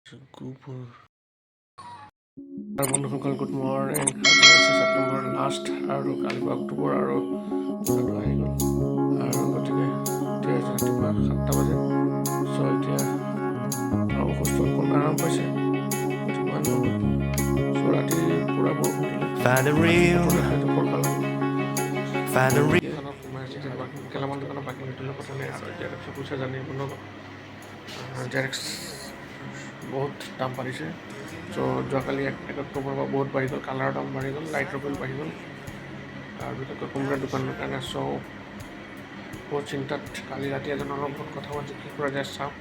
গোবৰ। আৰু বন্ধুসকল, গুড মৰ্ণিং। আজি হৈছে ছেপ্টেম্বৰ লাষ্ট আৰু কালি পৰা অক্টোবৰ আৰু পূজাটো আহি গ'ল। আৰু গতিকে এতিয়া হৈছে ৰাতিপুৱা 7টা বাজে। চ' এতিয়া অসুস্থ, অকণ আৰাম পাইছে, ইমান নহয়। চ' ৰাতি পূৰা বৰষুণ দিলে। Find the real, সেইটো ফৰকাল। Find the real. দোকানত সোমাই আছে বাকী গেলামাল দোকানত, বাকী নিদিলেও কথা নাই। আৰু জেৰক্সৰ পইচা জানিব ন, জেৰক্স বহুত দাম বাঢ়িছে। চ' যোৱাকালি 1 অক্টোবৰৰ পৰা বহুত বাঢ়ি গ'ল। কালাৰৰ দাম বাঢ়ি গ'ল, লাইটৰ বিল বাঢ়ি গ'ল আৰু বিশেষকৈ কম্পিউটাৰ দোকানৰ কাৰণে। চ' বহুত চিন্তাত কালি ৰাতি এজনৰ লগত কথা পাতি কি কৰা যায় চাওঁ।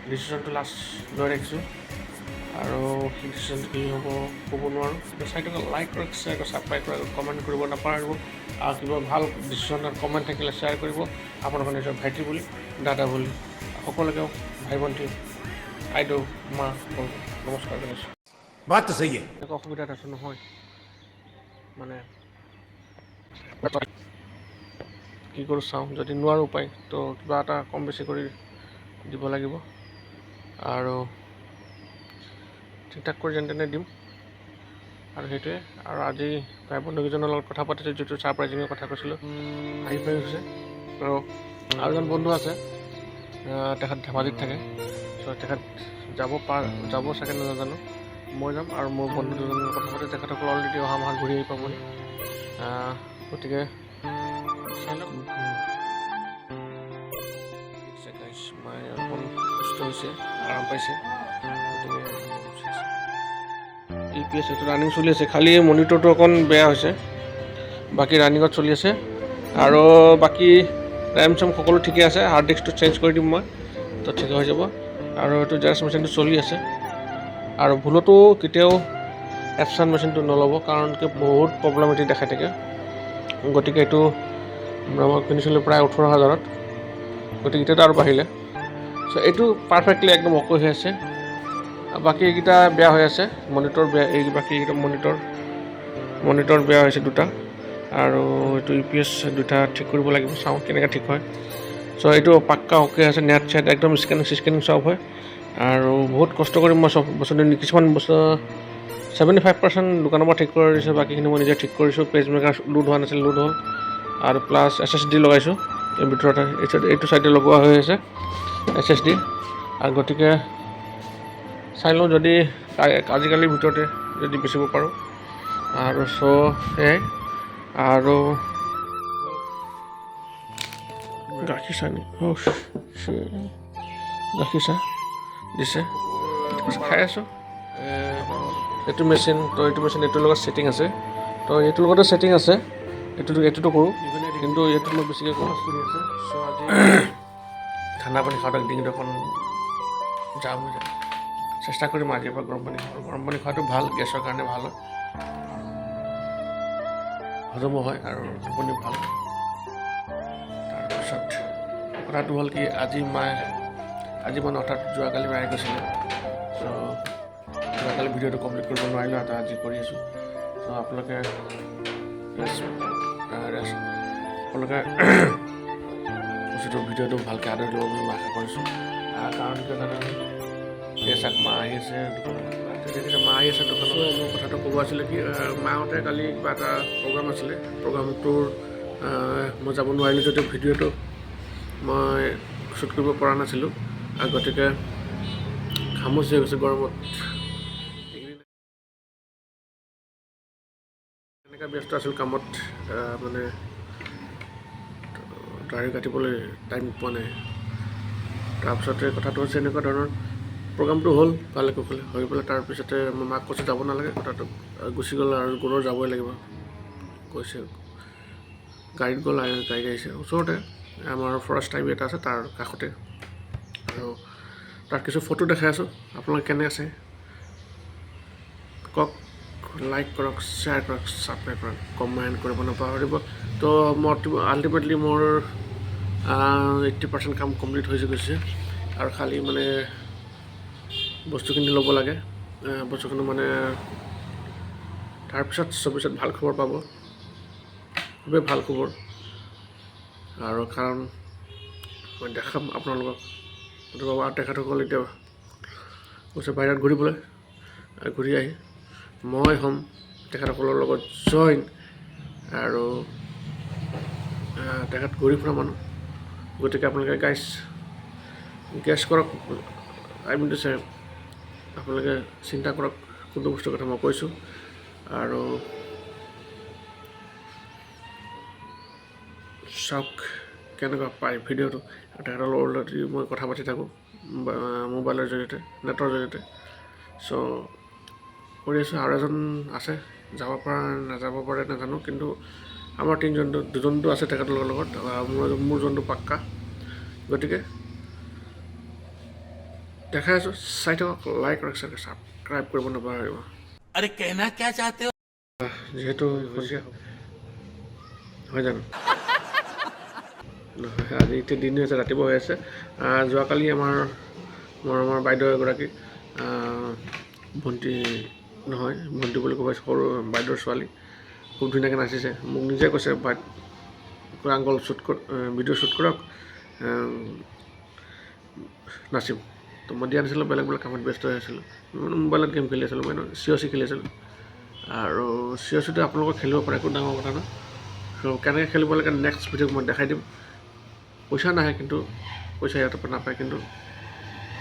ডিচিশ্যনটো লাষ্ট লৈ ৰাখিছোঁ আৰু সেই ডিচিশ্যনটো কি হ'ব ক'ব নোৱাৰোঁ। কিন্তু চাই থাকক, লাইক কৰক, শ্বেয়াৰ কৰক, ছাবস্ক্ৰাইব কৰক, কমেণ্ট কৰিব নাপাহৰিব। আৰু কিবা ভাল ডিচিশ্যন কমেণ্ট থাকিলে শ্বেয়াৰ কৰিব। আপোনালোকৰ নিজৰ ভাইটি বুলি, দাদা বুলি, সকলোকে ভাই ভণ্টি, আইদেউ, মা, নমস্কাৰ জনাইছোঁ। बात तो सही है। এনেকুৱা অসুবিধাত আছোঁ নহয়, মানে কি কৰোঁ চাওঁ। যদি নোৱাৰোঁ উপায় তো কিবা এটা কম বেছি কৰি দিব লাগিব আৰু ঠিক ঠাক কৰি যেন তেনে দিম আৰু সেইটোৱে। আৰু আজি ভাই বন্ধুকেইজনৰ লগত কথা পাতিছোঁ, যিটো ছাৰপ্ৰাইজিঙৰ কথা কৈছিলোঁ, আহি পাই গৈছে। আৰু আৰু এজন বন্ধু আছে, তেখেত ধেমাজিত থাকে। চ' তেখেত যাব পাৰ যাব চাগে, নাজানো। মই যাম আৰু মোৰ বন্ধু দুজনৰ লগত কথা পাতি, তেখেতসকল অলৰেডি অহা মাহত ঘূৰি আহি পাবহি। গতিকে চাই লওক। মায়ে অকণ সুস্থ হৈছে, আৰাম পাইছে। গতিকে ইউ পি এছ এইটো ৰানিং চলি আছে, খালি মনিটৰটো অকণ বেয়া হৈছে, বাকী ৰানিঙত চলি আছে। আৰু বাকী ৰেম চেম সকলো ঠিকে আছে। হাৰ্ড ডিস্কটো চেঞ্জ কৰি দিম মই, তো ঠিক হৈ যাব। আৰু এইটো জেৰক্স মেচিনটো চলি আছে। আৰু ভুলতো কেতিয়াও এপছন মেচিনটো নল'ব, কাৰণ কি বহুত প্ৰব্লেম এটি দেখাই থাকে। গতিকে এইটো মই কিনিছিলোঁ প্ৰায় 18 হাজাৰত, গতিকে এতিয়াতো আৰু বাঢ়িলে। চ' এইটো পাৰফেক্টলি একদম অ'কে হৈ আছে। আৰু বাকী এইকেইটা বেয়া হৈ আছে, মনিটৰ বেয়া। এই বাকী এইকেইটা মনিটৰ বেয়া হৈছে দুটা আৰু এইটো ইউ পি এছ দুটা ঠিক কৰিব লাগিব। চাওঁ কেনেকৈ ঠিক হয়। চ' এইটো পাক্কা অ'কে আছে, নেট চেট একদম স্কেনিং চিস্কেনিং চব হয়। আৰু বহুত কষ্ট কৰি মই চব বস্তু, কিছুমান বস্তু 75% দোকানৰ পৰা ঠিক কৰি দিছোঁ, বাকীখিনি মই নিজে ঠিক কৰিছোঁ। পেজ মেকাৰ লোড হোৱা নাছিল, লোড হ'ল। আৰু প্লাছ এছএছডি লগাইছোঁ এই ভিতৰত, এইটো চাইডে লগোৱা হৈ আছে এছএছডি। আৰু গতিকে চাই লওঁ, যদি আজিকালিৰ ভিতৰতে যদি বেচিব পাৰোঁ। আৰু চ' সেয়াই। আৰু গাখীৰ চাহ নি? অ' গাখীৰ চাহ দিছে, খাই আছোঁ। এইটো মেচিন, তো এইটো মেচিন এইটোৰ লগত ছেটিং আছে, তো এইটোৰ লগতে ছেটিং আছে। এইটোতো কৰোঁ, কিন্তু এইটোত মই বেছিকৈ কৰোঁ। চ' আজি ঠাণ্ডা পানী খাওঁতে ডিঙিটো অকণ জাম হৈ যায়। চেষ্টা কৰিম আজিৰ পৰা গৰম পানী খাব। গৰম পানী খোৱাটো ভাল, গেছৰ কাৰণে ভাল হয়, হজমো হয় আৰু টোপনি ভাল। তাৰপিছত কথাটো হ'ল কি, আজি মায়ে, আজি মানে অৰ্থাৎ যোৱাকালি মায়ে গৈছিলে। চ' যোৱাকালি ভিডিঅ'টো কমপ্লিট কৰিব নোৱাৰিলোঁ, এটা আজি কৰি আছোঁ। চ' আপোনালোকে ৰেষ্ট ৰেষ্ট আপোনালোকে বস্তুটো, ভিডিঅ'টো ভালকৈ আদৰি ল'ব বুলি মই আশা কৰিছোঁ। কাৰণ কিয় জানে? এই চাওক, মা আহি আছে দোকানত। দেখিছে, মা আহি আছে দোকানত। মোৰ কথাটো ক'ব আছিলে কি, মাহঁতে কালি কিবা এটা প্ৰগ্ৰাম আছিলে। প্ৰগ্ৰামটোৰ মই যাব নোৱাৰিলোঁ যদিও ভিডিঅ'টো মই শ্বুট কৰিব পৰা নাছিলোঁ। আৰু গতিকে ঘামুচি হৈ গৈছে গৰমত। এইকেইদিন এনেকুৱা ব্যস্ত আছিল কামত, মানে দাড়ি কাটিবলৈ টাইম পোৱা নাই। তাৰপিছতে কথাটো হৈছে এনেকুৱা ধৰণৰ, প্ৰগ্ৰামটো হ'ল ভালে কুশলে হৈ পেলাই। তাৰপিছতে মই মাক কৈছোঁ যাব নালাগে। কথাটো গুচি গ'ল আৰু গ'লেও যাবই লাগিব কৈছে। গাড়ীত গ'ল আৰু গাড়ীত আহিছে। ওচৰতে আমাৰ ফৰেষ্ট টাইপ এটা আছে, তাৰ কাষতে। আৰু তাৰ কিছু ফটো দেখাই আছোঁ। আপোনালোকে কেনে আছে কওক, লাইক কৰক, শ্বেয়াৰ কৰক, ছাবস্ক্ৰাইব কৰক, কমেণ্ট কৰিব নাপাহৰিব। তো মই আল্টিমেটলি মোৰ 80% কাম কমপ্লিট হৈ গৈছে আৰু খালি মানে বস্তুখিনি ল'ব লাগে। বস্তুখিনি মানে তাৰপিছত 24ত ভাল খবৰ পাব, খুবেই ভাল খবৰ। আৰু কাৰণ মই দেখাম আপোনালোকক। আৰু তেখেতসকল এতিয়া গৈছে বাহিৰত ঘূৰিবলৈ আৰু ঘূৰি আহি মই হ'ম তেখেতসকলৰ লগত জইন। আৰু তেখেত ঘূৰি ফুৰা মানুহ, গতিকে আপোনালোকে গাইছ গেছ কৰক, I mean two চে, আপোনালোকে চিন্তা কৰক কোনটো বস্তুৰ কথা মই কৈছোঁ। আৰু চাওক কেনেকুৱা পায় ভিডিঅ'টো। আৰু তেখেতৰ লগত অলৰেডি মই কথা পাতি থাকোঁ মোবাইলৰ জৰিয়তে, নেটৰ জৰিয়তে। চ' কৰি আছোঁ। আৰু এজন আছে, যাব পৰা নাযাব পাৰে নাজানো, কিন্তু আমাৰ তিনিজনটো, দুজনটো আছে তেখেতৰ লগত, মোৰজনটো পাক্কা। গতিকে দেখাই আছোঁ, চাই থাকক, লাইক কৰক, ছাবস্ক্ৰাইব কৰিব নাপাহৰিব। अरे कहना क्या चाहते हो? যিহেতু সন্ধিয়া হয় জানো নহয়, আজি এতিয়া দিন হৈছে, ৰাতিপুৱা হৈ আছে। যোৱাকালি আমাৰ মৰমৰ বাইদেউ এগৰাকী, ভণ্টি নহয়, ভণ্টি বুলি ক'ব, সৰু বাইদেউৰ ছোৱালী, খুব ধুনীয়াকৈ নাচিছে। মোক নিজে কৈছে, আংকল শ্বুট কৰ, ভিডিঅ' শ্বুট কৰক, নাচিম। তো মই দিয়া নাছিলোঁ, বেলেগ বেলেগ কামত ব্যস্ত হৈ আছিলোঁ, মানে মোবাইলত গেম খেলি আছিলোঁ, মই চি অ' চি খেলি আছিলোঁ। আৰু চি অ' চিটো আপোনালোকে খেলিব পাৰে, একো ডাঙৰ কথা নহয়। চ' কেনেকৈ খেলিব লাগে নেক্সট ভিডিঅ'ত মই দেখাই দিম। পইচা নাহে, কিন্তু পইচা ইয়াৰ পৰা নাপায়, কিন্তু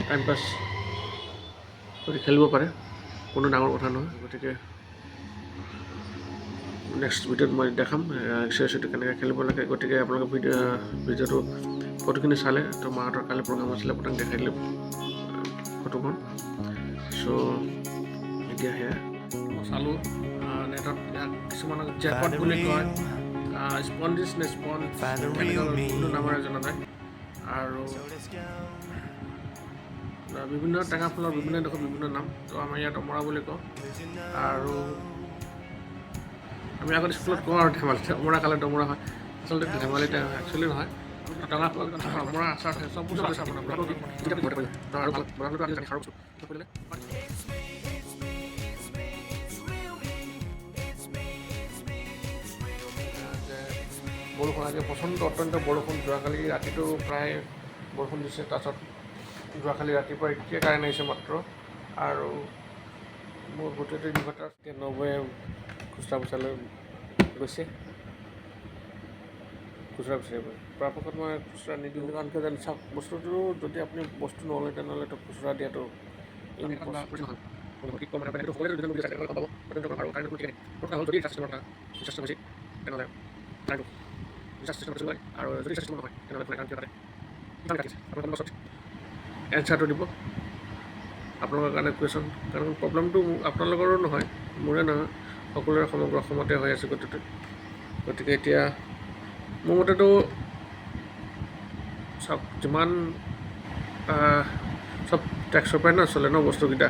টাইম পাছ কৰি খেলিব পাৰে, কোনো ডাঙৰ কথা নহয়। গতিকে নেক্সট ভিডিঅ'ত মই দেখাম চি অ' চিটো কেনেকৈ খেলিব লাগে। গতিকে আপোনালোকে ভিডিঅ'টো ফটোখিনি চালে। তো মাহঁতৰ কালি প্ৰগ্ৰাম আছিলে, আপোনাক দেখাই দিলোঁ ফটোখন। চ' এতিয়া সেয়া মই চালোঁ নেটত, ইয়াক কিছুমানক জেকপট বুলি কয়, স্পঞ্জিছ নে স্পঞ্জ, বিভিন্ন নামেৰে জনা যায়। আৰু বিভিন্ন টেঙা ফলৰ বিভিন্ন দেশত বিভিন্ন নাম। তো আমাৰ ইয়াত অমৰা বুলি কওঁ। আৰু আমি আগত স্কুলত কওঁ আৰু ধেমালিতে, অমৰা খালে দমৰা হয়। আচলতে ধেমালিতে একচুৱেলি নহয়। টেঙা ফল, অমৰা, আচাৰ, চব বস্তু আছে আপোনাৰ। আৰু খাৰ বস্তু কৰিলে। যে বৰষুণ আজি প্ৰচণ্ড, অত্যন্ত বৰষুণ। যোৱাকালি ৰাতিটো প্ৰায় বৰষুণ দিছে। তাৰপাছত যোৱাকালি ৰাতিপুৱা এতিয়া কাৰেণ্ট আহিছে মাত্ৰ। আৰু মোৰ গোটেইটো ইনভাৰ্টাৰ। এতিয়া নবৌৱে খুচৰা পইচা লৈ গৈছে খুচৰা বিচাৰিব। পৰাপক্ষত মই খুচৰা নিদিওঁ, কাৰণ কিয় জানে? চাওক, বস্তুটো যদি আপুনি বস্তু নলয়, তেনেহ'লেতো খুচৰা দিয়াটো এনচাৰটো দিব আপোনালোকৰ কাৰণে কুৱেশ্যন, কাৰণ প্ৰব্লেমটো আপোনালোকৰো নহয়, মোৰে নহয়, সকলোৰে, সমগ্ৰ অসমতে হৈ আছে গতিকে। গতিকে এতিয়া মোৰ মতেতো চাওক, যিমান চব টেক্সৰ পৰাই ন চলে ন বস্তুকেইটা,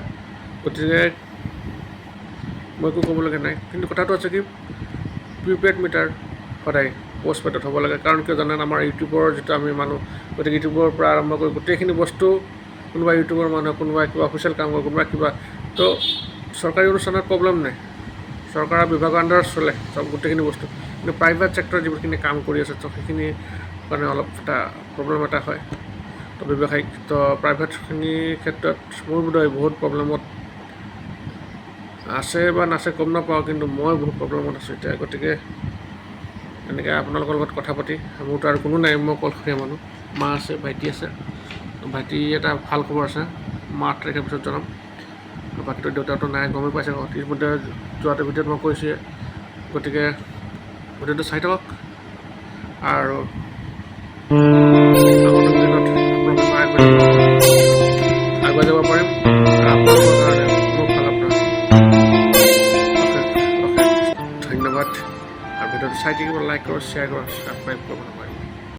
গতিকে মই একো ক'বলগীয়া নাই। কিন্তু কথাটো আছে কি, প্ৰিপেইড মিটাৰ সদায় পষ্টপেইডত হ'ব লাগে। কাৰণ কিয় জানেন? আমাৰ ইউটিউবৰ যিটো আমি মানুহ, গতিকে ইউটিউবৰ পৰা আৰম্ভ কৰি গোটেইখিনি বস্তু, কোনোবা ইউটিউবৰ মানুহ, কোনোবাই কিবা অফিচিয়েল কাম কৰে, কোনোবা কিবা, তো চৰকাৰী অনুষ্ঠানত প্ৰব্লেম নাই, চৰকাৰৰ বিভাগৰ আণ্ডাৰত চলে চব গোটেইখিনি বস্তু। কিন্তু প্ৰাইভেট ছেক্টৰত যিখিনি কাম কৰি আছে, তো সেইখিনি কাৰণে অলপ এটা প্ৰব্লেম এটা হয়। তো ব্যৱসায়িক, তো প্ৰাইভেটখিনিৰ ক্ষেত্ৰত মোৰ বোধহয় বহুত প্ৰব্লেমত আছে বা নাছে গম নাপাওঁ, কিন্তু মই বহুত প্ৰব্লেমত আছোঁ এতিয়া। গতিকে এনেকৈ আপোনালোকৰ লগত কথা পাতি, মোৰতো আৰু কোনো নাই, মই অকলশৰীয়া মানুহ। মা আছে, ভাইটি আছে। ভাইটি এটা ভাল খবৰ আছে, মই 8 তাৰিখৰ পিছত জনাম। আৰু বাকীটো দেউতাটো নাই, গমেই পাইছে ইতিমধ্যে, যোৱাটো ভিডিঅ'ত মই কৈছোঁৱে। গতিকে ভিডিঅ'টো চাই থাকক আৰু আগন্তুক দিনত আপোনালোকক সহায় কৰি আগুৱাই যাব পাৰিম। আৰু আপোনালোকৰ কাৰণে মোৰ ফালৰ পৰা অশেষ অশেষ ধন্যবাদ। আৰু ভিডিঅ'টো চাই থাকিব, লাইক কৰক, শ্বেয়াৰ কৰক, ছাবস্ক্ৰাইব কৰিব নাপাহৰিব।